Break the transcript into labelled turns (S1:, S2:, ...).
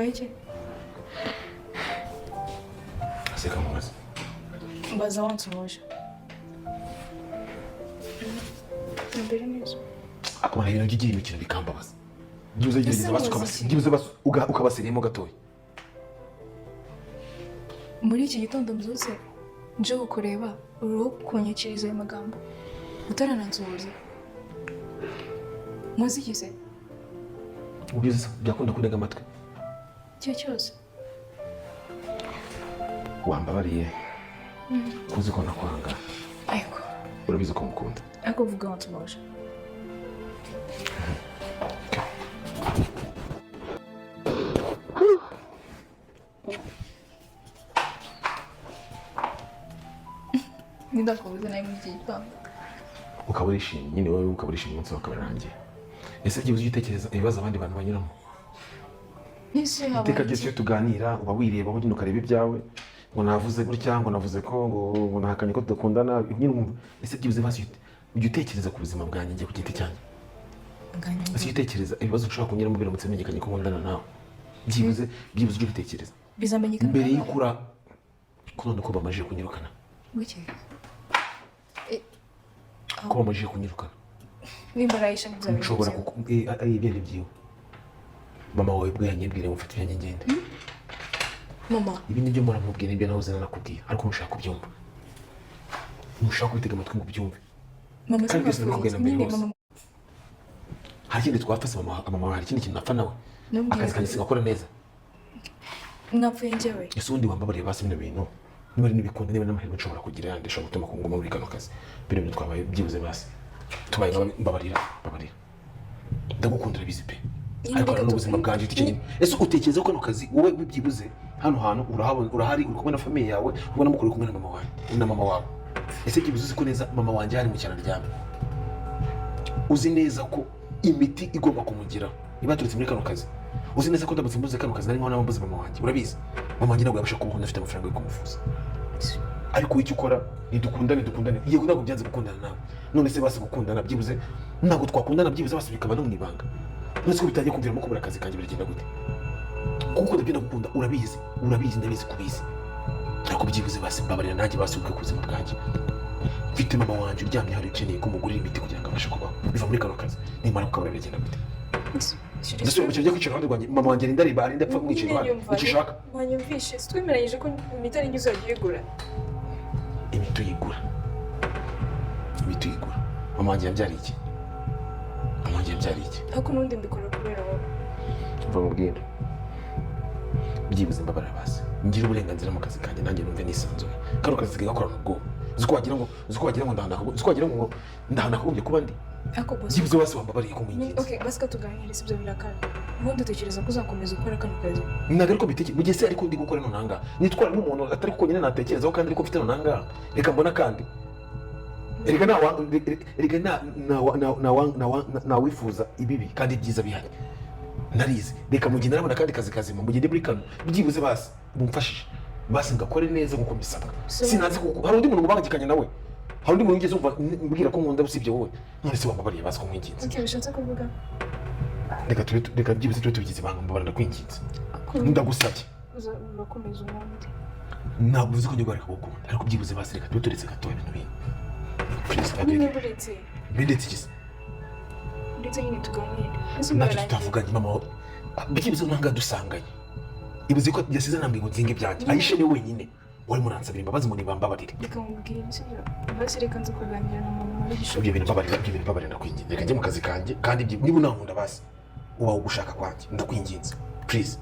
S1: Mbaye iki?
S2: Aseka mubaze.
S1: Mbaza wansuhuje. Mbere neza.
S2: Akabona ibintu by'igihe imikino bikambabaza. Byibuze gerageza
S1: Ese
S2: basi
S1: muzi
S2: ukabasi
S1: iki?
S2: byibuze basi ukabaseriyemo gatoya.
S1: Muri iki gitondo mbyutse nje kukureba, uriho kunyikiriza ayo magambo utaranansuhuza. Muzi iki se?
S2: Ubyiza byakunda kuntega amatwi.
S1: Icyo cyose.
S2: Wambabariye. Kuzi ko nakwanga.
S1: Ariko
S2: Urabizi ko ngukunda.
S1: ariko vuga wansuhuje. Nindakubuze nawe muri iki gitondo.
S2: Ukaba urishimye nyine, wowe ukaba urishimye, umunsi wawe ukaba urangiye. Ese byibuze ujya utekereza ibibazo abandi bantu banyuramo?
S1: N'isi habaye
S2: Iteka
S1: iki?
S2: ryose iyo tuganira uba wireba nyine, ukareba ibyawe, ngo navuze gutya, ngo navuze ko ngo nahakanye ko tudakundana nyine, wumva. Ese byibuze basi ujya utekereza ku buzima bwanjye njye ku giti cyanjye?
S1: Nganya.
S2: Ese ujya utekereza ibibazo ushobora kunyuramo biramutse bimenyekanye ko nkundana nawe? Byibuze ujye ubitekereza
S1: Bizamenyekana
S2: mbere y'uko ura ko none ko bamajije kunyirukana.
S1: Buke.
S2: Ko bamajije kunyirukana.
S1: Nimba arayisha ntibizamenyekana.
S2: Nshobora kuku ari ibyo byiwe. Mama wawe bwe yanyibwire ngo mfate ibyanjye ngende.
S1: Mama.
S2: Ibi nibyo muramubwira, nibyo nahoze nanakubwira, ariko ntushaka kubyumva, ntushaka kubitega amatwi ngo ubyumve.
S1: Mama.
S2: Kandi byose
S1: sinapfuye.
S2: nabikubwira mbere
S1: Nyine
S2: hose.
S1: mama.
S2: Hari ikindi twapfa se mama? Mama wawe hari ikindi kintu napfa nawe?
S1: Ntumbwire.
S2: Akazi kanjye singakora neza.
S1: Mwapfuye njyewe.
S2: Ese ubundi wambabariye basi bino bintu, niba ari n'ibikunda, niba n'amahirwe nshobora kugira yandi ashobora gutuma kunguma muri kano kazi, bino bintu twabaye byibuze basi tubaye mbabarira, mbabarira, ndagukunda, urabizi pe.
S1: Nyine
S2: Ariko
S1: reka
S2: hari n'ubuzima bwanjye ufite nyine. Ese utekereza ko kano kazi wowe byibuze hano hantu urahabona, urahari, uri kumwe na famille yawe, ubona mukuru, uri kumwe na mama wawe na mama wawe. Ese byibuze uzi ko neza mama wanjye hari mu cyaro aryamye? Uzi neza ko imiti igomba kumugeraho iba yaturutse muri kano kazi? Uzi neza ko ndamutse mbuze kano kazi nari nkaho mbuze mama wanjye? Urabizi, mama wanjye ntabwo yabasha kubaho ndafite amafaranga yo kumuvuza. Ariko wowe icyo ukora ni dukundane, dukundane. Yego, ntabwo byanze gukundana nawe. None se basi gukundana byibuze ntabwo twakundana byibuze basi bikaba no mu ibanga? None se ko bitangiye kumviramo kubura akazi kanjye, biragenda gute? Kuko ndabyo ndagukunda, urabizi, urabizi, ndabizi kubizi. Ariko byibuze basi mbabarira nanjye basi ubwe ku buzima bwanjye. Mfite mama wanjye uryamye hari ukeneye ko mugurira imiti kugira ngo abashe kubaho biva muri kano kazi. Nimara kukabura biragenda gute? Ndasubira mu kintu cyo kwicara iruhande rwanjye, mama wanjye arinda areba, arinda apfa, kumwicara iruhande, icyo ushaka.
S1: Wanyumvishe, twemeranyije ko imiti ari njye uzajya uyigura.
S2: Imiti uyigura, imiti uyigura. Mama wanjye yabyariye iki? Mama wanjye yabyariye iki?
S1: Ariko n'ubundi mbikora kubera wowe.
S2: Mva mubwire, byibuze mbabarira basi ngire uburenganzira mu kazi kanjye, nanjye numve nisanzuye. Kano kazi sigaye gakorana ubwoba. Uzi ko wagira ngo ndahana, uzi ko wagira ngo ndahana akagombye kuba ndi.
S1: Ariko boss.
S2: Byibuze basi wambabariye ko mwinginze.
S1: Okay, basi tuganire, si ibyo birakara. Ubundi utekereza ko uzakomeza gukora kano kazi?
S2: Ntabwo ariko mbiteke mu gihe se ariko ndi gukora none ahangaha nitwara nk'umuntu atari kuko nyine natekerezaho kandi ariko mfite none ahangaha. Reka mbona kandi erega erega ntawifuza ibibi kandi ibyiza bihari. Narize, reka mu gihe narabona akandi kazi kazima, mu gihe ndi muri kano, byibuze basi mumfashije basi ngakore neza nkuko mbisabwa. Sinazi kuko hari undi muntu mubangikanye nawe, hari undi muntu wigeze wumva mbwira ko nkunda usibye wowe? None se wambabariye basi ko mwinginze?
S1: Okay, bishatse kuvuga?
S2: Reka tube, reka byibuze tube tubigize ibanga. Mbabarira, ndakwinginze,
S1: Ko
S2: ndagusabye.
S1: Urakomeza ubundi.
S2: Ntabwo uzi ko njye guharika gukunda, ariko byibuze basi reka tube turetse gatoya ibintu bindi. Please, I beg
S1: Nyine
S2: you.
S1: buretse.
S2: Bindetse iki se?
S1: Ndetse nyine tuganire. Ese
S2: Ntacyo
S1: birarangiye?
S2: tutavuganye. Mama wawe byibuze nanga dusanganye, ibuze ko yasize nambwiye ngo nzinge ibyanjye. Ayishe ni wenyine wari muransabira imbabazi ngo nibambabarire.
S1: Reka mubwire, sibyo? Basi reka nze kuganira na mama muri gishoboka.
S2: Ibyo bintu mbabarira, ibyo bintu mbabarira, ndakwinginze. Reka njye mu kazi kanjye kandi niba unankunda basi ubaho ugushaka kwanjye, ndakwinginze, please.